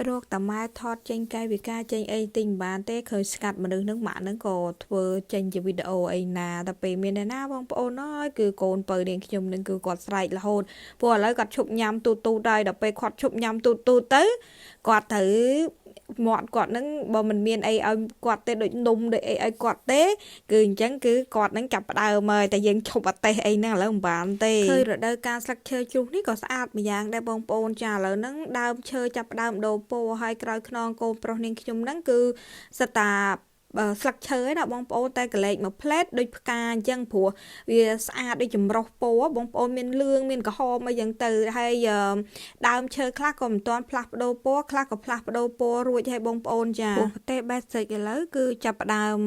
រកតាម៉ែថតចេញកាយវិការចេញអីទិញមិនបានទេឃើញស្កាត់មនុស្សនឹងម៉ាក់នឹងក៏ធ្វើចេញជាវីដេអូអីណាតែពេលមានអ្នកណាបងប្អូនអើយគឺកូនបើនាងខ្ញុំនឹងគឺគាត់ស្រែករហូតព្រោះឥឡូវគាត់ឈប់ញ៉ាំទូទូដែរដល់ពេលគាត់ឈប់ញ៉ាំទូទូទៅគាត់ត្រូវមាត់គាត់នឹងបើមិនមានអីឲ្យគាត់ទេដូចនំដូចអីឲ្យគាត់ទេគឺអញ្ចឹងគឺគាត់នឹងចាប់ផ្ដើមហើយតែយើងឈប់អតេះអីហ្នឹងឥឡូវមិនបានទេឃើញរដូវកាលស្លឹកឈើជ្រុះនេះក៏ស្អាតម្យ៉ាងដែរបងប្អូនចាឥឡូវហ្នឹងដើមឈើចាប់ផ្ដើមដូរពណ៌ហើយក្រោយខ្នងកូនប្រុសនាងខ្ញុំហ្នឹងគឺសិតតាស្លឹកឈើឯណាបងប្អូនតែកលេចមួយផ្លែតដូចផ្កាអញ្ចឹងព្រោះវាស្អាតដូចចម្រុះពណ៌បងប្អូនមានលឿងមានក្រហមអីចឹងទៅហើយដើមឈើខ្លះក៏មិនទាន់ផ្លាស់ប្ដូរពណ៌ខ្លះក៏ផ្លាស់ប្ដូរពណ៌រួចហើយបងប្អូនចាព្រោះប្រទេសបែសិកឥឡូវគឺចាប់ផ្ដើម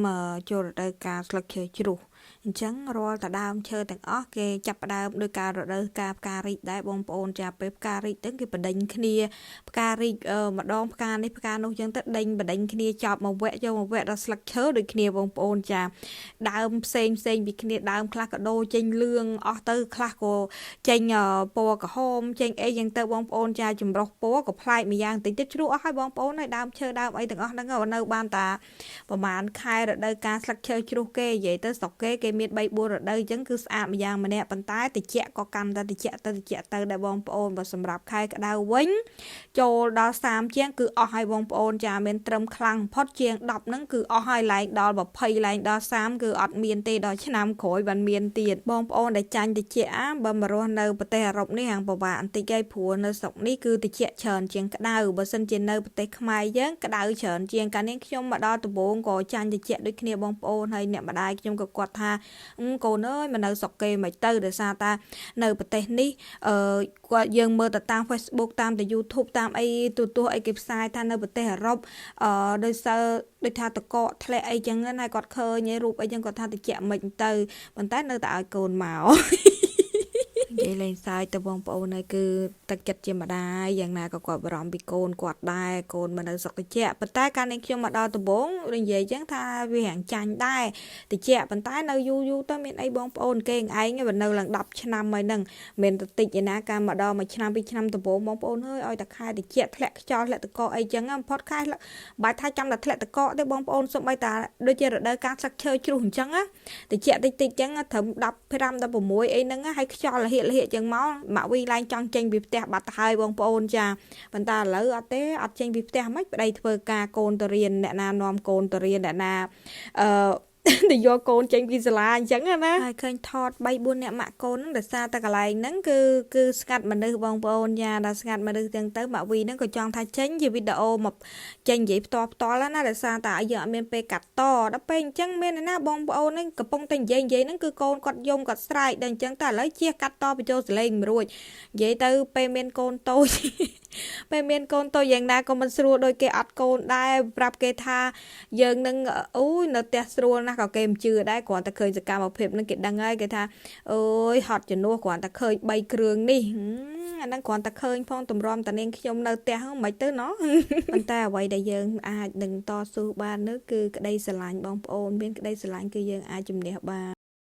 ចូលរដូវកាលស្លឹកឈើជ្រុះអញ្ចឹងរាល់តែដើមឈើទាំងអស់គេចាប់ផ្ដើមដោយការរដូវកាលផ្ការីកដែរបងប្អូនចាពេលផ្ការីកទៅគេបដិញគ្នាផ្ការីកម្ដងផ្កានេះផ្កានោះអញ្ចឹងទៅដេញបដិញគ្នាចប់មកវគ្គយកមកវគ្គដល់ស្លឹកឈើដូចគ្នាបងប្អូនចាដើមផ្សេងផ្សេងពីគ្នាដើមខ្លះក៏ដូរចេញលឿងអស់ទៅខ្លះក៏ចេញពណ៌ក្រហមចេញអីចឹងទៅបងប្អូនចាចម្រុះពណ៌ក៏ប្លែកម្យ៉ាងតិចទៀតជ្រុះអស់ហើយបងប្អូនហើយដើមឈើដើមអីទាំងអស់ហ្នឹងនៅបានតាប្រហែលខែរដូវកាលស្លឹកឈើជ្រុះគេនិយាយទៅស្រុកគេគេមាន3 4រដូវអញ្ចឹងគឺស្អាតម្យ៉ាងម្នាក់ប៉ុន្តែតិចក៏កាន់តែតិចទៅតិចទៅដែរបងប្អូនបើសម្រាប់ខែក្តៅវិញចូលដល់30ជាងគឺអស់ហើយបងប្អូនចាមានត្រឹមខ្លាំងផុតជាង10ហ្នឹងគឺអស់ហើយឡើងដល់20ឡើងដល់30គឺអត់មានទេដល់ឆ្នាំក្រោយបានមានទៀតបងប្អូនដែលចាញ់តិចបើមករស់នៅប្រទេសអឺរ៉ុបនេះហាងពិបាកបន្តិចហើយព្រោះនៅស្រុកនេះគឺតិចច្រើនជាងក្តៅបើសិនជានៅប្រទេសខ្មែរយើងក្តៅច្រើនជាងកាលនេះខ្ញុំមកដល់ដំបូងក៏ចាញ់តិចដូចគ្នាបងប្អូនហើយអ្នកម្ដាយខ្ញុំក៏គាត់ថាកូនអើយមកនៅស្រុកគេមិនទៅដោយសារតានៅប្រទេសនេះអឺគាត់យើងមើលទៅតាម Facebook តាមទៅ YouTube តាមអីទូទស្សន៍អីគេផ្សាយថានៅប្រទេសអឺរ៉ុបអឺដោយសារដូចថាតកកធ្លាក់អីចឹងណាគាត់ឃើញរូបអីចឹងគាត់ថាតិចមិនទៅប៉ុន្តែនៅតែឲ្យកូនមកនិយាយលេងសើចទៅបងប្អូនហើយគឺទឹកចិត្តជាម្ដាយយ៉ាងណាក៏គាត់បារម្ភពីកូនគាត់ដែរកូនមកនៅស្រុកតិចប៉ុន្តែកាលនេះខ្ញុំមកដល់ដំបូងនិយាយចឹងថាវារាងចាញ់ដែរតិចប៉ុន្តែនៅយូរយូរទៅមានអីបងប្អូនគេឯងបើនៅឡើង10ឆ្នាំហើយហ្នឹងមិនទៅតិចឯណាកាលមកដល់មួយឆ្នាំពីរឆ្នាំដំបូងបងប្អូនអើយឲ្យតែខែតិចធ្លាក់ខ្យល់ធ្លាក់តកអីចឹងបំផុតខែបាច់ថាចាំតែធ្លាក់តកទេបងប្អូនសូម្បីតែដូចជារដូវកាលស្លឹកឈើជ្រុះអញ្ចឹងណាតិចតិចតិចចឹងត្រឹម15 16អីហ្នឹងហើយខ្យល់លហៀកលហៀកចឹងមកម៉ាក់វីឡើងចង់ចេញពីផ្ទះបាត់ទៅហើយបងប្អូនចាប៉ុន្តែឥឡូវអត់ទេអត់ចេញពីផ្ទះមិនប្តីធ្វើការកូនទៅរៀនអ្នកណានាំកូនទៅរៀនអ្នកណាអឺទៅយកកូនចេញពីសាលាអញ្ចឹងណាហើយឃើញថត3 4នាក់ម៉ាក់កូនហ្នឹងដោយសារតែកន្លែងហ្នឹងគឺគឺស្ងាត់មនុស្សបងប្អូនយ៉ាដល់ស្ងាត់មនុស្សទាំងទៅម៉ាក់វីហ្នឹងក៏ចង់ថាចេញជាវីដេអូមកចេញនិយាយផ្ទាល់ផ្ទាល់ណាដោយសារតែយើងអត់មានពេលកាត់តដល់ពេលអញ្ចឹងមានណាបងប្អូនហ្នឹងកំពុងតែនិយាយហ្នឹងគឺកូនគាត់យំគាត់ស្រែកដល់អញ្ចឹងតែឥឡូវជះកាត់តបញ្ចូលសលេងមិនរួចនិយាយទៅពេលមានកូនតូចពេលមានកូនតូចយ៉ាងណាក៏មិនស្រួលដូចគេអត់កូនដែរប្រាប់គេថាយើងនឹងអូយនៅផ្ទះស្រួលណាស់ក៏គេមិនជឿដែរគ្រាន់តែឃើញសកម្មភាពនឹងគេដឹងហើយគេថាអូយហត់ជំនួសគ្រាន់តែឃើញ3គ្រឿងនេះអាហ្នឹងគ្រាន់តែឃើញផងតម្រាំតានាងខ្ញុំនៅផ្ទះហ្នឹងមិនទៅណោះប៉ុន្តែអ្វីដែលយើងអាចនឹងតស៊ូបាននោះគឺក្តីស្រឡាញ់បងប្អូនមានក្តីស្រឡាញ់គឺយើងអាចជំនះបាន